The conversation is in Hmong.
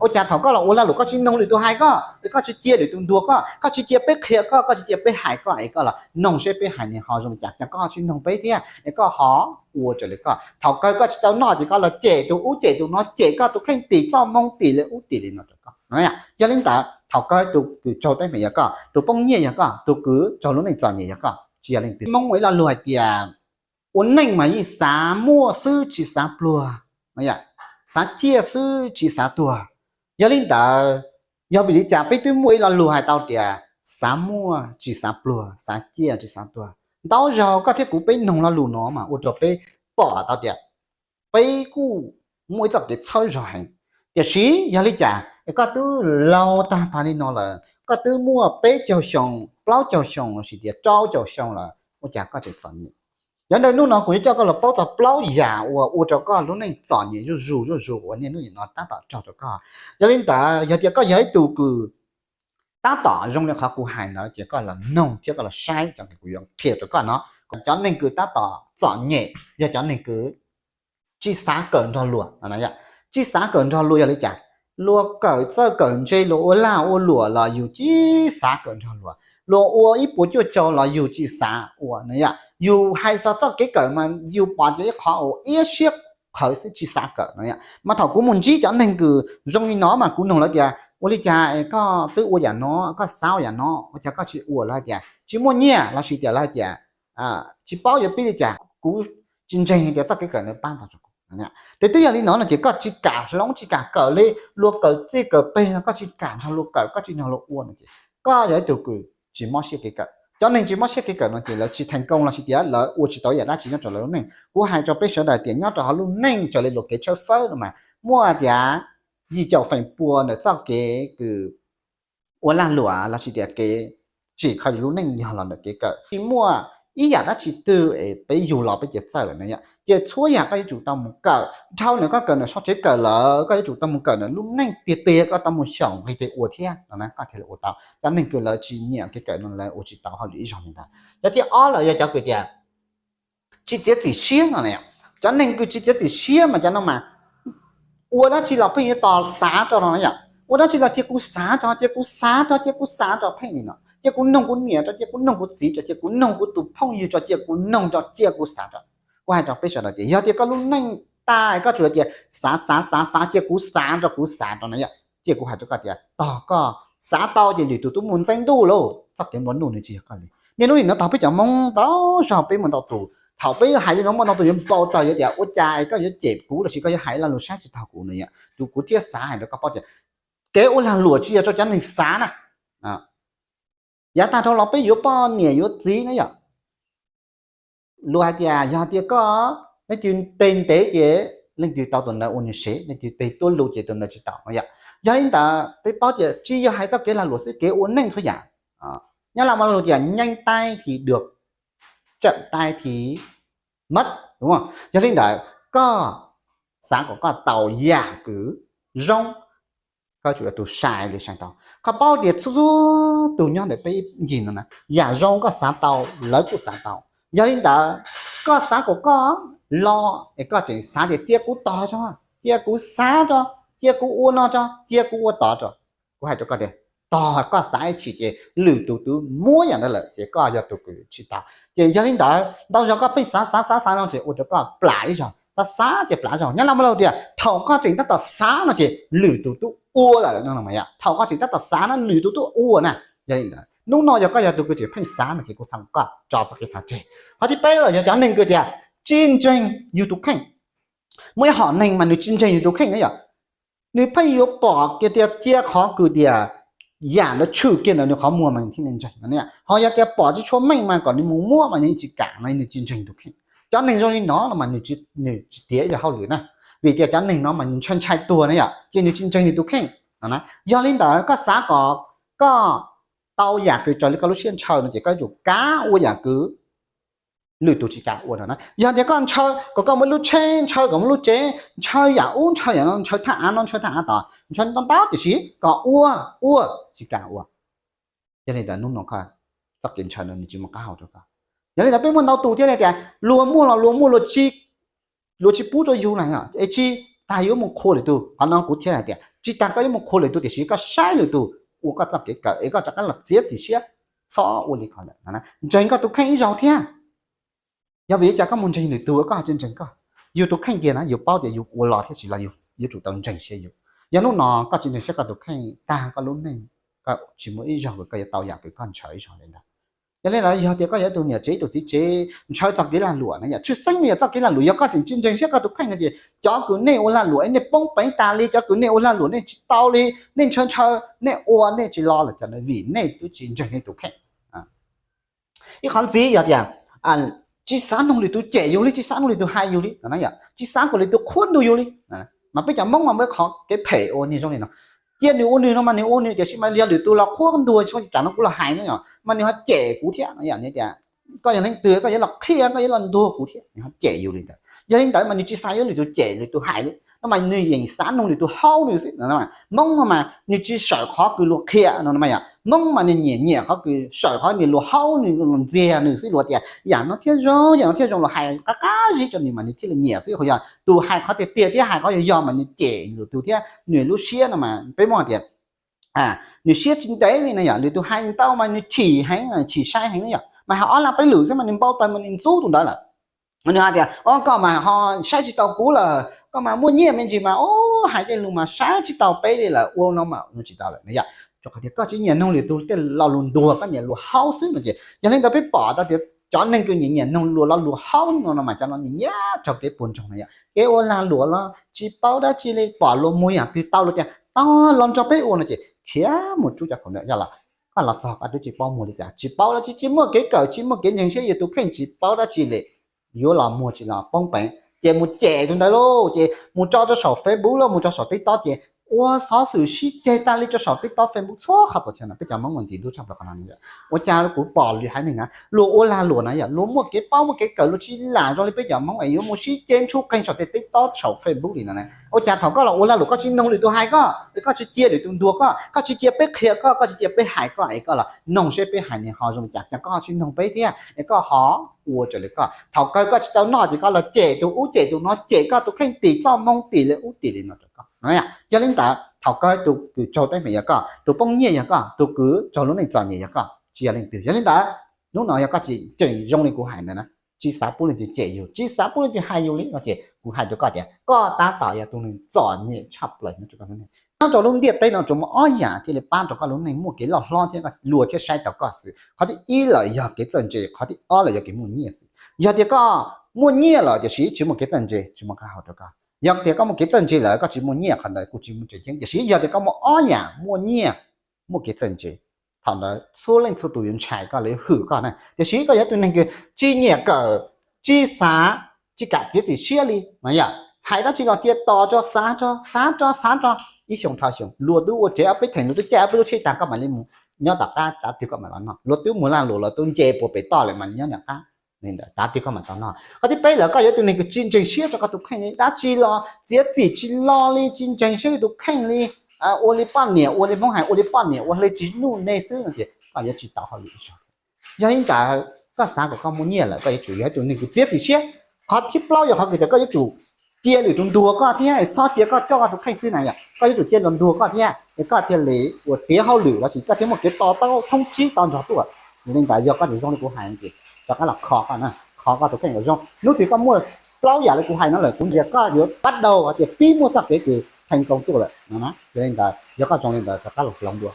Ua cas thaum koj los ua lag luam koj tsis noog lwm tus hais koj, es koj tsis cia lwm tus ntuas koj, koj tsis cia peb qhia koj, koj tsis cia peb hais koj, es koj los noog seb peb hais nws ho zoo li cas, cas koj ho tsis noog peb thiab, es koj ho ua raws li koj. Thaum kawg koj tsis tau noj ces koj los cem tus ub cem tus no, cem koj tus kheej tim txoj moo tim li ub tim li no rau koj. Yog li ntawd thaum kawg tus kws raug teeb meem yog koj, tus poob nyiaj yog koj, tus kws raug lub neej txom nyem yog koj, tsis yog leej twg. Hmoob muaj ib lo lus hais tias, ua neej mas yeej xav muaj xwb tsis xav pluag, xav ciaj xwb tsis xav tuag. Yog li ntawd, yog vim li cas peb twb muaj ib lo lus hais tau tias, xav muaj tsis xav pluag, xav ciaj tsis xav tuag? Ntau zaus koj thiab kuv peb noog lo lus no mas ua rau peb pom tau tias peb kuj muaj ib txoj kev txhawb zog heev. Tiam sis yog li cas es koj twb laus tag tag li no lawm, koj twb muaj peb caug xyoo, plaub caug xyoo lossis tias rau caum xyoo lawm, ua cas koj tseem txom nyem? Yog ntawd hnub no kuv yuav coj koj los paub txog plaub yam uas ua rau koj lub neej txom nyem zuj zus zuj zus uas niaj hnub nim no tab tom raug rau koj. Yog li ntawd yog tias koj yog ib tug kws tab tom zoo li qhov kuv hais ntawd ces koj los noog thiab koj los saib cov kws kuv yuav qhia rau koj no. Cov neeg kws tab tom txom nyem yog cov neeg kws tsis xav kawm nrog luag. Tsis xav kawm nrog luag yog li cas? Luag kawm txawj kawm ntse, luag ua lag ua luam los yus tsis xav kawm nrog luag. Luag ua ib puas cuaj caug los yus tsis xav ua no yom. Yus hais txog txoj kev kawm mas yus pom tias ib qhov uas iab siab qhawv xwb tsis xav kawm no yom. Mas thaum kuv mus ntsib cov neeg kws zoo li no mas kuv noog lawv tias, ua li cas koj twb ua yam no, koj xav ua yam no, ua cas koj tsis ua? Lawv hais tias tsis muaj nyiaj lossis tias lawv hais tias tsis paub yuav pib li cas, kuv tsis ntseeg tias txoj kev kawm ntawd pab tau rau kuv. Ces twb yog li no no ces koj tsis kam hloov tsis kam kawm li, luag kawm txij kawm peg no koj tsis kam nrog luag kawm, koj tsis nrog luag ua no ces koj yog ib tug kws tsis mob siab kev kawm. Cov neeg tsis mob siab kev kawm no ces lawv tsis theem koo lossis tias lawv ua tsis tau yam dab tsi nyob rau lawv lub neej. Kuv hais rau peb sawv daws tias nyob rau hauv lub neej raws li luag kev tshawb fawb no mas muaj tias yim caum feem pua ntawm txoj kev kws ua lag luam lossis tias kev tsim kho yus lub neej yog los ntawm kev kawm. Tsis muaj ib yam dab tsi twg es peb yug los peb cia txawj lawm no yom. Ces txhua yam koj yuav tsum tau mus kawm, dhau ntawm koj kawm ntawm sab tsev kawm lawm koj yuav tsum tau mus kawm ntawm lub neej tiag tiag, koj tau mus xyaum nqi tes ua thiab no na koj thiaj li ua tau. Cov neeg kws lawv tsis nyiam kev kawm no lawv ua tsis tau hauj lwm ib zaug li ntawd. Cov thib ob lawm yog cov kws tias tsis txiav txim siab no. Cov neeg kws tsis txiav txim siab mas cov no mas ua dab tsi los pheej yuav tos xav rau no na yom. Ua dab tsi los cia kuv xav rau, cia kuv xav rau, cia kuv xav rau pheej li no, cia kuv noog kuv niam rau, cia kuv noog kuv txiv rau, cia kuv noog kuv tus phooj ywg rau, cia kuv noog rau, cia kuv xav rau. Kuv hais rau peb sawv daws tias yog tias koj lub neej tas koj tsuas tias xav xav xav xav, cia kuv xav rau, kuv xav rau no yom, cia kuv hais rau koj tias tog koj xav tau ces lwm tus twb mus ntxeev ntuj lauj, txoj kev nplua nuj nws tsis yog koj li. Niaj hnub nim no tog peb cov Hmoob ntau zog peb muaj ntau tus, thaum peb hais li no muaj ntau tus yuav npau taws yuav tias ua cas koj yuav cem kuv lossis koj yuav hais lo lus saib tsis taus kuv no yom. Tus kuv thiaj xav hais rau koj paub tias kev ua lag luam tsis yog rau cov neeg xav na. Yav tag dhau los peb yuav poj niam yuav txiv na yom, luag hais tias yog tias koj leej twg teg ntev ces leej twg tau tus ntawd ua nws sev, leej twg teg tuab lug ces tus ntawd tsis tau no yom. Yog li ntawd peb paub tias tsis yog hais txoj kev lag luam xwb, kev ua neej txhua yam. Nyob Laj muaj lo lus tias nyeeb taib thi dua, tsawm taib thi mab. Yog li ntawd koj xav kom koj tau yam kws zoo, koj tsum yog tus sai li sai tau. Koj paub tias txhua txhua tus nyob ntawm peb ncig no na, yam zoo koj xav tau, lawv kuj xav tau. Yog li ntawd koj xav kom koj los es koj tseem xav tias cia kuv tos tso, cia kuv xav tso, cia kuv ua no tso, cia kuv ua tod tso. Kuv hais rau koj tias tog koj xav ib chim ces lwm tus twb muab yam ntawd lawm ces koj yog tus kws tsis tau. Ces yog li ntawd ntau zaus koj pheej xav xav xav xav no ces ua rau koj plam ib zaug, xav xav ces plam zaug. Nyob Laj muaj lo lus tias thaum koj tseem tab tom xav no ces lwm tus twb ua lawm no. Thaum koj tseem tab tom xav no lwm tus twb ua na. Yog li ntawd hnub no yog koj yog tus kws tseem pheej xav no ces kuv xav kom koj tso txoj kev xav tseg. Qhov thib peb los yog cov neeg kws tias tsis ntseeg yus tus kheej. Muaj ib hom neeg mas nws tsis ntseeg yus tus kheej na yom. Nws pheej yuav pom kiag tias cia qhov kws tias yam ntawd tshwm kiag ntawm nws qhov muag mas nws thiaj li ntseeg no. Ho yog tias pom tsis tshua meej mas kom nws mus muab mas nws tsis kam no, nws tsis ntseeg tus kheej. Cov neeg zoo li no no mas nws tsis tiav ib zaug hauj lwm na, vim tias cov neeg no mas nws ntshai ntshai tuag na yom, ces nws tsis ntseeg nws tus kheej no na. Yog li ntawd koj xav kom koj tau yam kws raws li koj lub siab ntshaw no ces koj yuav tsum kav ua yam kws lwm tus tsis kam ua no na. Yog tias koj ntshaw kom koj muaj lub tsheb, ntshaw kom muaj lub tsev, ntshaw yam ub ntshaw yam no, ntshaw thaj av no ntshaw thaj av tod, ntshaw ntau ntau tiam sis kom ua, ua tsis kam ua, yog li ntawd hnub no koj txoj kev ntshaw no nws tsis muaj qab hau rau koj. Yog li ntawd peb muaj ntau tus thiaj li tias luag muaj los luag muaj, luag tsis pub rau yus na, es tsis tag yuav mus qhuas lwm tus. Qhov no kuv thiaj hais tias tsis tas koj yuav mus qhuas lwm tus tiam sis koj saib lwm tus ua koj txoj kev kawm es koj rov qab los txiav txim siab txhob ua li qhov ntawd. Ntseeg koj tus kheej ib zaug thiab. Yog vim li cas koj mus ntseeg lwm tus koj ho tsis ntseeg koj? Yus tus kheej tiag na yus paub tias yus ua los thiab tsis los yus yuav tsum tau ntseeg siab yus. Yog hnub no koj tsis ntseeg siab koj tus kheej tag koj lub neej koj tsis muaj ib zaug kws koj yuav tau yam kws koj ntshaw ib zaug li ntawd. Yog li ntawd yog tias koj yog ib tug niam tsev ib tug txiv tsev ntshaw txoj kev lag luam na yom, tshwj xeeb yog txoj kev lag luam yog koj tseem tsis ntseeg siab koj tus kheej no ces cov kws nej ua lag luam nej poob peev tas li, cov kws nej ua lag luam nej tsis tau li, nej ntshaw ntshaw nej ua nej tsis los lawm cov vim nej twb tsis ntseeg nej tus kheej. Ib qhov ntxiv yog tias tsis xav noog lwm tus cem yus li, tsis xav noog lwm tus hais yus li, tsis xav kom lwm tus qhuab ntuas yus li. Mas peb cov Hmoob mas muaj qhov kev phem uas nws zoo li no, cia nws ua nws no mas nws ua nws, tiam sis mas yog lwm tus los qhuab ntuas txog tsam no kuv los hais na yom, mas nws ho cem kuv thiab no yom. Tias koj yog leej twg koj yuav los qhia, koj yuav los ntuas kuv thiab, nws ho cem yus li ntawd. Yog li ntawd mas nws tsis xav yuav lwm tus cem lwm tus hais li no mas nws yeem xav noog lwm tus haub nws xwb no. Hmoob no mas nws tsis sawm qhov kws luag qhia no mas yom, Hmoob mas nws nyiam nyiam qhov kws sawm qhov nws luag haub nws luag ntxiag nws xwb, luag tias yam no thiaj zoo yam no thiaj zoo, luag hais qab qab zib rau nws mas nws thiaj li nyiam xwb. Ho yog tus hais qhov tiag tiag thiab hais qhov yog yog mas nws cem lwm tus thiab nws lub siab no mas peb muab tias nws siab tsis ntev li na yom, lwm tus hais ntau mas nws chim heev, chim sai heev na yom, mas hais ob laj peb lwm xwb mas nws npau taws mas nws ntxub tus ntawd lawm. Nws hais tias o koj mas ho saib tsis taus kuv lawm, koj mas muaj nyiaj me ntsis mas o hais tej lus mas saib tsis taus peb li lawm, ua no mas ua tsis tau lawm na yom. Rau qhov tias koj tsis nyiam noog lwm tus tej lo lus ntuag, koj nyiam luag haub xwb no ces yog li ntawd peb pom tau tias cov neeg kws nyiam nyiam noog luag lo lus haub no no mas cov no nyiam nyiam raug kev puas ntsoog na yom. Kev ua lag luam los tsis paub dab tsi li, pom luag muag yam twg tau luag tias tau los nrog peb ua no ces khiav mus rub cov khoom ntawd yog los koj los txog koj twb tsis paub muag li cas, tsis paub dab tsi, tsis muaj kev kawm tsis muaj kev ntseeg siab yus tus kheej tsis paub dab tsi li, yuav los muag tsis los poob peev ces mus cem tus ntawd lauj, ces mus tso rau saum Facebook lauj, mus tso saum TikTok ces ua xov xwm sib ceg tag li rau saum TikTok Facebook txhua qhov txhua chaw no. Peb cov Hmoob mas ntxim ntxub tshaj plaws qhov no. Ua cas kuv pom lwm haiv neeg na luag ua lag luam na yom, luag muaj kev paub muaj kev kawm luag tsis lam zoo li peb cov Hmoob es yuav mus sib ceg ntshuj qeeg saum tej TikTok saum Facebook li no na. Ua cas thaum koj los ua lag luam koj tsis noog lwm tus hais koj, koj tsis cia lwm tus ntuas koj, koj tsis cia peb qhia koj, koj tsis cia peb hais koj es koj los noog seb peb hais nws ho zoo li cas, cas koj ho tsis noog peb thiab es koj ho ua raws li koj. Thaum kawg koj tsis tau noj ces koj los cem tus ub cem tus no, cem koj tus kheej tim txoj moo tim li ub tim li no rau koj. Yog li ntawd thaum kawg tus kws raug teeb meem yog koj, tus poob nyiaj yog koj, tus kws raug lub neej txom nyem yog koj, tsis yog leej twg. Yog li ntawd hnub no yog koj tsis tseem zoo li kuv hais ntawd na, tsis xav pub leej twg cem yus, tsis xav pub leej twg hais yus li no ces kuv hais rau koj tias koj tab tom yog tus neeg txom nyem tshaj plaws nyob rau koj lub neej. Nyob rau lub ntiaj teb no tsuas muaj ob yam thiaj li pab rau koj lub neej muaj kev loj hlob thiab luag thiaj saib tau koj xwb. Qhov thib ib lawm yog kev txawj ntse, qhov thib ob lawm yog kev muaj nyiaj xwb. Yog tias koj muaj nyiaj lawm tiam sis tsis muaj kev txawj ntse tsis muaj qab hau rau koj. Yog tias koj muaj kev txawj ntse lawm koj tsis muaj nyiaj qhov ntawd kuj tsis muaj tseem ceeb, tiam sis yog tias koj muaj ob yam muaj nyiaj muaj kev txawj ntse, thaum ntawd txhua leej txhua tus yuav ntshai koj, lawv yuav hwm koj na. Tiam sis koj yog tus neeg kws tsis nyiam kawm, tsis xav, tsis kam txiav txim siab li no yom, hais dab tsi los cia tos tso, xav tso xav tso xav tso, ib xyoo dhau xyoo luag twb ua tsev ob peb theem, luag twb caij ob peb lub tsheb tag koj mam li mus nyob tom qab, tav twg koj mam los noj. Luag twb mus lag luam los twb nce puag pem toj lawm mas nyob nram qab, tav twg koj mam tau noj. Qhov thib peb lawm koj yog tus neeg kws tsis ntseeg siab rau koj tus kheej li, dab tsi los txiav txim tsis lo li, tsis ntseeg siab yus tus kheej li, ua li poj niam, ua li Hmoob hais ua li poj niam ua hli tsis nuj neej xwb no ces koj yuav tsis tau hauj lwm ib zaug. Yog li ntawd koj xav kom koj muaj nyiaj lawm koj yuav tsum yog ib tus neeg kws txiav txim siab. Qhov thib plaub yog qhov kws tias koj yuav tsum cia lwm tus ntuag koj thiab, txhob cia koj coj koj tus kheej xwb na yom, koj yuav tsum cia ntuag koj thiab es koj thiaj li ua tiav hauj lwm los sis koj thiaj muaj kev to taub thoob tsib to nrog tuaj. Yog li ntawd yog koj tsis zoo li kuv hais ces rov qab los kho koj na, kho koj tus kheej kom zoo. Hnub twg koj muaj plaub yam li kuv hais no lawm kuv ntxias koj yuav pab daug hais tias pib muaj txoj kev kws theej koo tuaj lawm no na. Yog li ntawd yog koj zoo li ntawd rov qab los hloov dua.